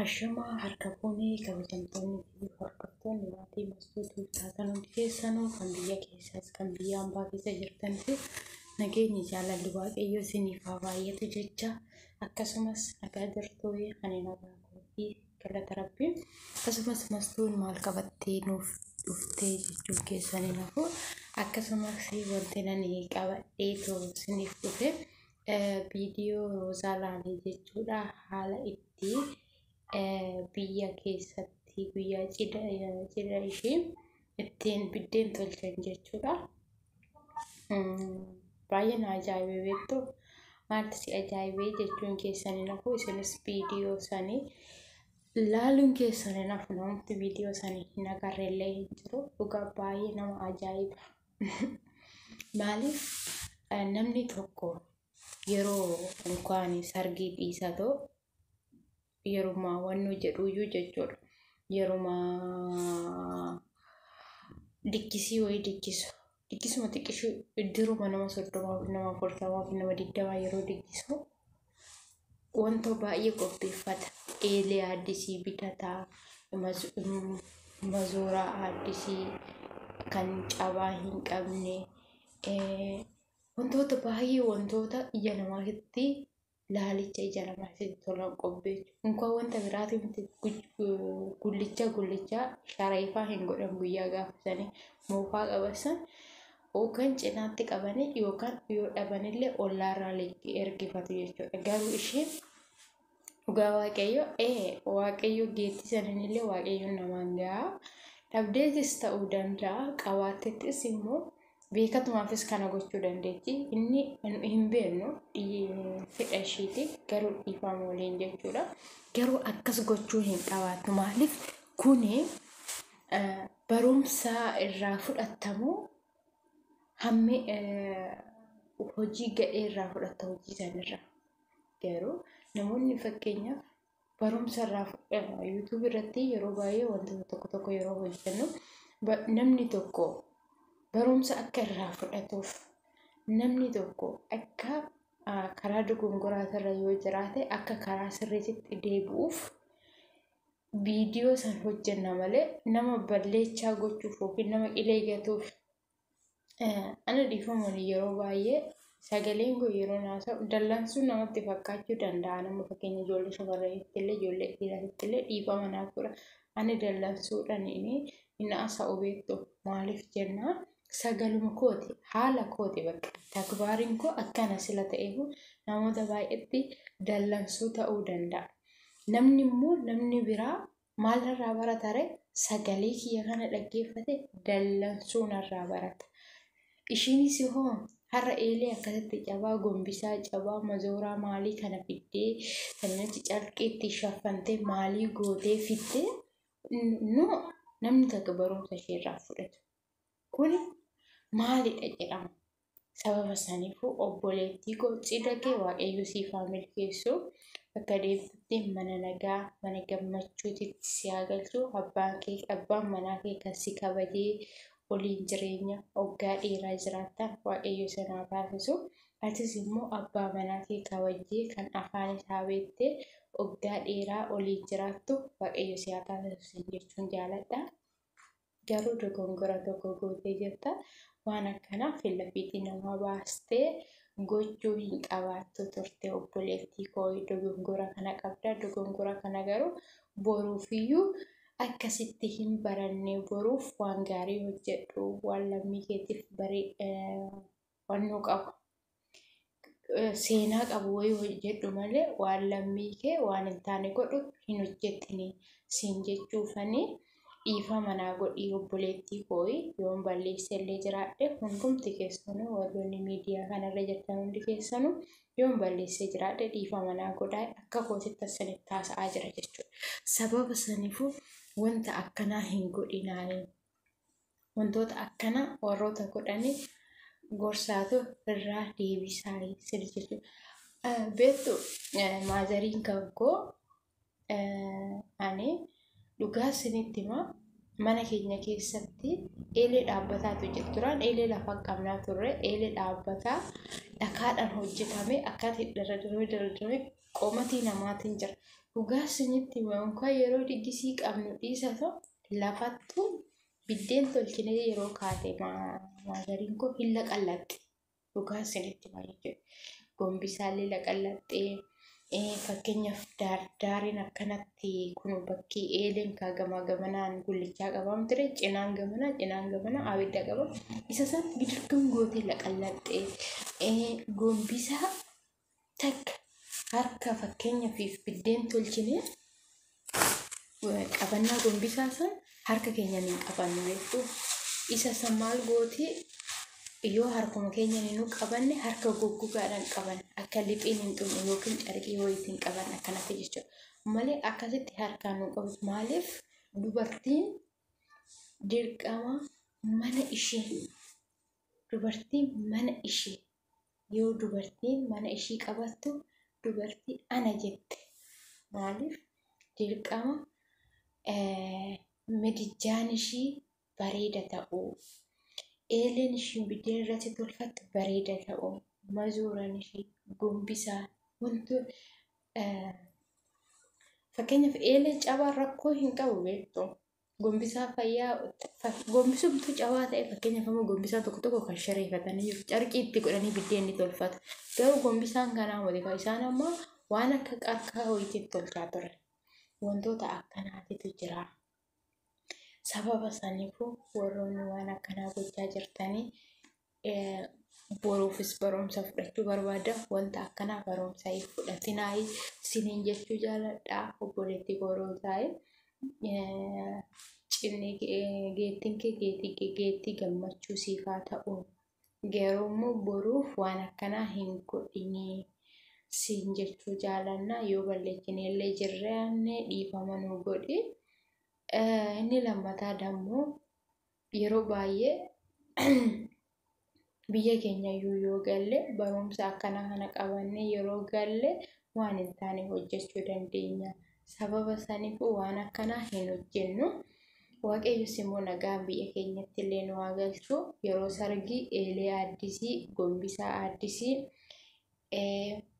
Ashamaa harka fuunee kabajamtoonni fi hordoftoonni maatii Mastuu taatan hundi keessanuu kan biyya keessaas kan biyya hambaa keessa jirtan fi nageenyi jaalalli Waaqayyoo isiniif haa baay'atu jecha, akkasumas nagaa jirtuu? Ani nagaa kootii, galata Rabbii. Akkasumas Mastuun maal qabattee nuuf dhuftee jechuun keessanii nafu. Akkasumas wanti nani qabadhee isiniif dhufe viidiyoo Roozaa laalee jechuudha, haala itti biyya keessatti guyyaa cidha ishee ittiin biddeen tolchan jechuudha. Baay'ee na ajaa'ibee beektu. Maaltu si ajaa'ibee jechuun keessanii nafu. Isinis viidiyoo sanii laaluun keessanii nafu. Namatti viidiyoo sanii hin agarre illee hin jiru. Dhugaa baay'ee nama ajaa'iba. Maaliif, namni tokko yeroo unkaan sargii dhiisatoo yeruma wannu jedhuyyuu jechuudha. Yeruma dikkisii wayii dikkisu. Dikkisuma xiqqishuu iddiruma nama 30f, nama 40f, nama 20 yeroo dikkisu wanta baay'ee qopheeffata. Eelee addisii bitataa, mazooraa addisii kan cabaa hin qabne, wantoota baay'ee, wantoota ija namaatti laalicha ija namaatti tolan qopheessu. Unkaan wanta biraatiin gullicha gullicha shareefaa hin godhan. Guyyaa gaafasanii moofaa qabasan yookaan cinaatti qabanii yookaan yoo dhabanillee ollaarraa ergifatu jechuudha. Garuu isheen dhugaa Waaqayyo, Waaqayyo geettii sanillee Waaqayyo namaan gahaa. Dhabdeetis ta'uu danda'a, qabaattettis immoo beekatumaafis kana gochuu dandeetti. Inni hin beeknu, fedha ishiiti, garuu dhiifama waliin jechuudha. Garuu akkas gochuu hin qabaattu. Maaliif, kuni barumsa irraa fudhatamu hammi hojii gadhee irraa fudhatta hojii sanirraa. Garuu namoonni fakkeenyaaf barumsa irraa YouTube irratti yeroo baay'ee wantoota tokko tokko yeroo hojjennu, namni tokko barumsa akka irraa fudhatuuf, namni tokko akka karaa dogongoraatirra yoo jiraate akka karaa sirriitti deebi'uuf viidiyoo san hojjenna malee nama balleechaa gochuuf yookiin nama qilee gatuuf. Ana dhiifama, yeroo baay'ee sagaleen kun yeroo naasa'u dallansuun namatti fakkaachuu danda'a. Nama fakkeenya ijoollee shamarraniitti illee, ijoollee dhiiraatti illee dhiifama naaf godha. Ani dallansuudhaan hin haasa'u beektu. Maaliif jennaan, sagaluma kooti, haala kooti, bakka takbaariin koo akkana sila ta'eef namoota baay'eetti dallansuu ta'uu danda'a. Namni immoo namni biraa maalirraa barata ree? Sagalee kiyya kana dhaggeeffate dallansuu narraa barata. Ishiinis hoo har'a eelee akkasitti cabaa, gombisaa cabaa, mazooraa maalii kana fiddee, sanichi carqiitti shaffantee, maalii gootee fiddee, no namni takka barumsa isheerraa fudhatu. Kuni maalidha jedhama. Sababa saniifuu obboleettii koo, cidha kee Waaqayyo siif haa milkeessu. Bakka deemtutti mana nagaa, mana gammachuutitti si haa galchu. Abbaan kee, abbaan manaa kee kan si kabajee waliin jireenya waggaa dheeraa jiraattan Waaqayyo sana haa taasisu. Atis immoo abbaa manaa kee kabajjee kan afaan isaa beektee waggaa dheeraa waliin jiraattu Waaqayyo si haa taasisu jechuun jaaladha. Garuu dogongora tokko gootee jirta. Waan akkanaa fillafiitii namaa baastee gochuu hin qabaattu turte, obboleettii koo. Dogongora kana qabda. Dogongora kana garuu boruufiyyuu akkasitti hin baranne, boruuf waan gaarii hojjedhu, waan lammii keetiif baree wannoo qabu, seenaa qabu wayii hojjedhu malee waan lammii kee waan hin taane godhu hin hojjettini siin jechuufanii. Dhiifama naa godhii obboleettii koo, yoon balleesse illee jiraadhe. Hundumti keessanuu warroonni miidiyaa kanarra jirtan hundi keessanuu yoon balleessee jiraadhe dhiifama naa godhaa. Akka kootitti asinitti haasa'aa jira jechuudha. Sababa saniifuu wanta akkanaa hin godhinaanii, wantoota akkanaa warroota godhanii gorsaatu irraa deebisaa sirri jechuudha. Beektu, maazariin kan koo, ani dhugaa isinitti himaa, mana keenya keessatti eelee dhaabbataatu jira. Duraan eelee lafa qabnaa turre. Eelee dhaabbataa dhakaadhaan hojjetame akkatti daradarame daradarame qomatii namaatiin jira. Dhugaa isinitti hima, unkaan yeroo diggisii qabnu dhiisatu lafattu biddeen tolchinee yeroo kaate maazariin koo hin laqallaxxe. Dhugaa isinitti hima jechuudha. Gombisaallee laqallaxxee, fakkeenyaaf daardaariin akkanatti kun bakki eeleen kaa gamaa gamanaan gullichaa qabaam ture, cinaan gamanaa cinaan gamanaa abidda qaba. Isa san gidirgum gootee laqallaxxee, gombisaa takka harka fakkeenyaaf biddeen tolchinee qabannaa gombisaa san harka keenyaan hin qabannu beektu. Isa san maal gootee, yoo harkuma keenyaan hin qabanne harka goggogaadhaan qaban, akka lixiin hin xumne yookiin carqii wayiitiin qaban akkanatti jechuudha. Malee akkasitti harkaan nu qabatu. Maaliif? Dubartiin dirqama mana ishee, dubartiin mana ishee, yoo dubartiin mana ishii qabattu dubartii ana jette. Maaliif? Dirqama midijaan ishii bareeda ta'uu, eeleen ishiin biddeen irratti tolfattu bareeda ta'uu, mazuuraan ishii, gombisaa, wanti fakkeenyaaf eelee cabaa rakkoo hin qabu beektu. Gombisaa fayyaa gombisumtu cabaa ta'e, fakkeenyaaf immoo gombisaa tokko tokko kan shareeffatanii jiru, carqii itti godhanii biddeen ni tolfatu. Garuu gombisaan kanaa miti, kan isaan ammoo waan akka qarqaa wayiitiin tolchaa turan. Wantoota akkanaatitu jira. Sababa saniifuu warroonni waan akkanaa gochaa jirtanii boruufis barumsa fudhachuu barbaada. Wanta akkanaa barumsa hin fudhatinaa siniin jechuu jaaladha. Obboleettii koroo taa'e. Cinni geettiin kee geetii geettii gammachuu siif haa ta'u. Garuu immoo boruuf waan akkanaa hin godhinii siin jechuu jaalanna. Yoo balleessinellee jirranne dhiifama nu godhi. Inni lammataa dammoo yeroo baay'ee biyya keenya iyyuu yoo galle barumsa akkanaa kana qabannee yeroo galle waan hin taane hojjechuu dandeenya. Sababa saniif waan akkanaa hin hojjennu. Waaqayyos immoo nagaan biyya keenyatti illee nu haa galchu. Yeroo sargii eelee addisii, gombisaa addisii,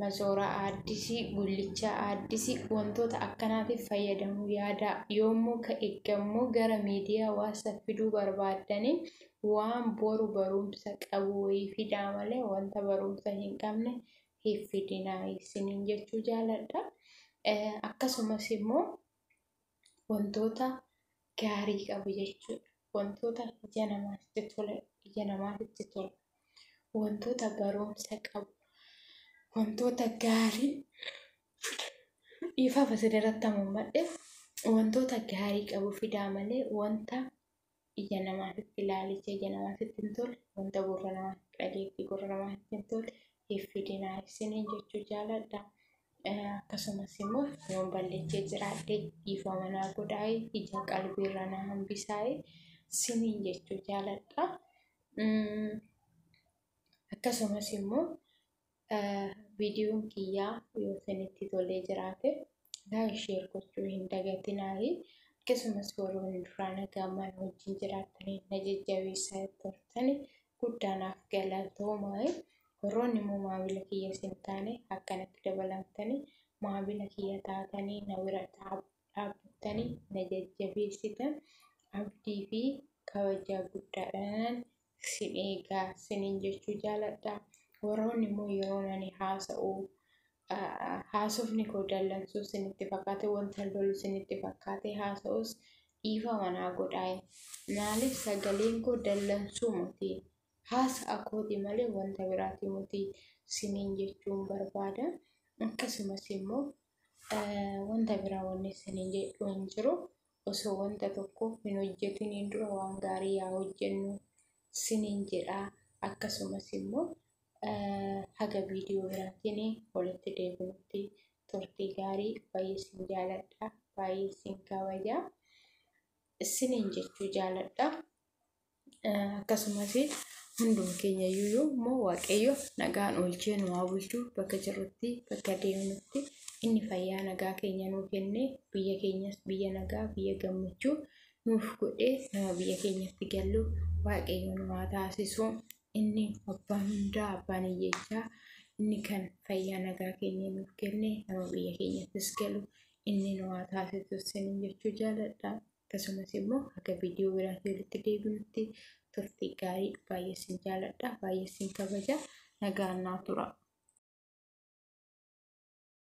masooraa addisii, gullichaa addisii wantoota akkanaatiif fayyadamuu yaada. Yommuu ka'e gammoo gara miidiyaa hawaasaa fiduu barbaaddanii waan boru barumsa qabu wayii fidaa malee wanta barumsa hin qabne hin fidinaa isiniin jechuu jaaladha. Akkasumas immoo wantoota gaarii qabu jechuudha. Wantoota ija namaatti tola, ija namaatti tola. Wantoota barumsa qabu, wantoota gaarii dhiifaaf asirratti hammadhe, wantoota gaarii qabu fidaa malee wanta ija namaatti ilaalicha ija namaatti hin tolle, wanta gurra namaatti dhageettii gurra namaatti hin tolle hin fidinaa isiniin jechuu jaaladha. Akkasumas immoo yoon balleessee jiraadhe dhiifama naa godhaa, ija qalbiirra naa hambisaa isiniin jechuu jaaladha. Akkasumas immoo viidiyoon kiyyaa yoo isinitti tolee jiraate like, share gochuu hin dagatinaa. Akkasumas warroonni duraan nagaan wajjin jiraattanii na jajjabeessaa turtani guddaa naaf galatoomaa. Warroonni immoo maamila kiyya isin taane akkanatti dabalamtanii maamila kiyya taatanii na bira dhaabbattanii na jajjabeessitan abdii fi kabajaa guddaadhaan sin eegaa siniin jechuu jaaladha. Warroonni immoo yeroo ani haasa'u haasofni koo dallansuu isinitti fakkaate, wanta lolu isinitti fakkaate haasa'us dhiifama naa godhaa. Maaliif? Sagaleen koo dallansuu miti, haasa'a kooti malee wanta biraati miti siniin jechuun barbaada. Akkasumas immoo wanta biraa wanni isiniin jedhu hin jiru. Osoo wanta tokko hin hojjetiniin dura waan gaarii yaa hojjennu siniin jedha. Akkasumas immoo haga viidiyoo biraatiin walitti deebinutti turtii gaarii, baay'ee isin jaaladha, baay'ee isin kabaja isiniin jechuu jaaladha. Akkasumas hunduma keenya iyyuu immoo Waaqayyo nagaan oolchee nu haa bulchu, bakka jirrutti bakka deemnutti inni fayyaa nagaa keenya nuu kennee biyya keenyas biyya nagaa biyya gammachuu nuuf godhee nama biyya keenyatti gallu Waaqayyo nu haa taasisu. Inni abbaan hundaa, abbaan hiyyeechaa, inni kan fayyaa nagaa keenya nuuf kenne nama biyya keenyattis galu Inni nu haa taasisu isiniin jechuu jaaladha. Akkasumas immoo haga viidiyoo biraatii walitti deebinutti turtii gaarii, baay'ee isin jaaladha, baay'ee isin kabaja. Nagaan naa tura.